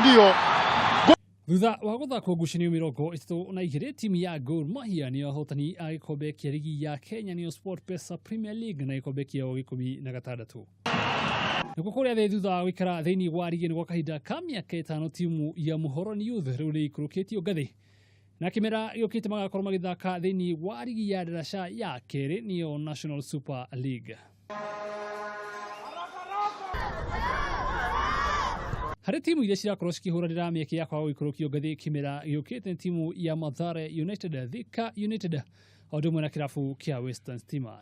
Ndio. Thutha wa gũthakwo ngucanio 32, timu ya Gor Mahia nĩo ahotani a gĩkombe kĩa rigi ya Kenya, nĩyo SportPesa Premier League, na gĩkombe kĩao 16. Nakuo kũrĩa thĩ, thutha wa gũikara thĩinĩ wa rigi ĩno gwa kahinda ka mĩaka 5, timu ya Muhoroni Youth rĩu nĩ ĩikũrũkĩtio ngathĩ, na kĩmera gĩũkĩte magakorwo magĩthaka thĩinĩ wa rigi ya ndaraca ya kerĩ, nĩyo National Super League. Harĩ timu iria cirakorwo cikĩhũranĩra mĩeke ya kwaga gũikũrũkio ngathĩ kĩmera gĩũkĩte nĩ timu ya Mathare United, Thika United, o ũndũ ũmwe na kĩrabu kĩa Western Stima.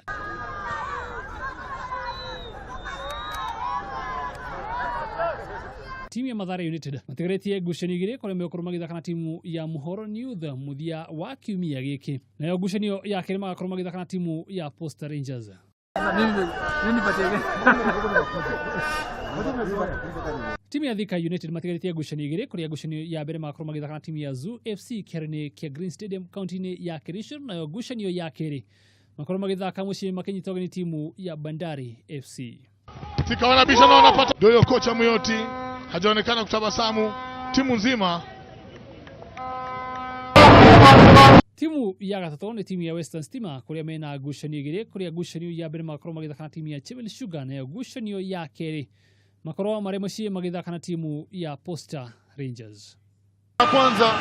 Timu ya Mathare United matigarĩtie ngucanio igĩrĩ, kũrĩa megũkorwo magĩthaka na timu ya Muhoroni Youth mũthia wa kiumia gĩkĩ, nayo ngucanio ya kerĩ magakorwo magĩthaka na timu ya Posta Rangers. Timu ya Thika United matigarĩtie ngucanio igĩrĩ, kũrĩa ngucanio ya mbere magakorwo magĩthaka na timu ya Zoo FC kĩharo-inĩ kĩa Green Stadium kaunti-inĩ ya Kericho, nayo ngucanio ya kerĩ makorwo magĩthaka mũciĩ makĩnyita ũgeni timu ya Bandari FC. Thika wanabisha na wanapata. Ndio hiyo, kocha Muyoti hajaonekana kutabasamu, timu nzima. Timu ya gatatũ nĩ timu ya Western Stima, kũrĩa mena ngucanio igĩrĩ, kũrĩa ngucanio ya mbere magakorwo magĩthaka na timu ya Chevel Sugar, nayo ngucanio ya kerĩ makorwo marĩ mũciĩ magĩthaka na timu ya Posta Rangers. Kwanza.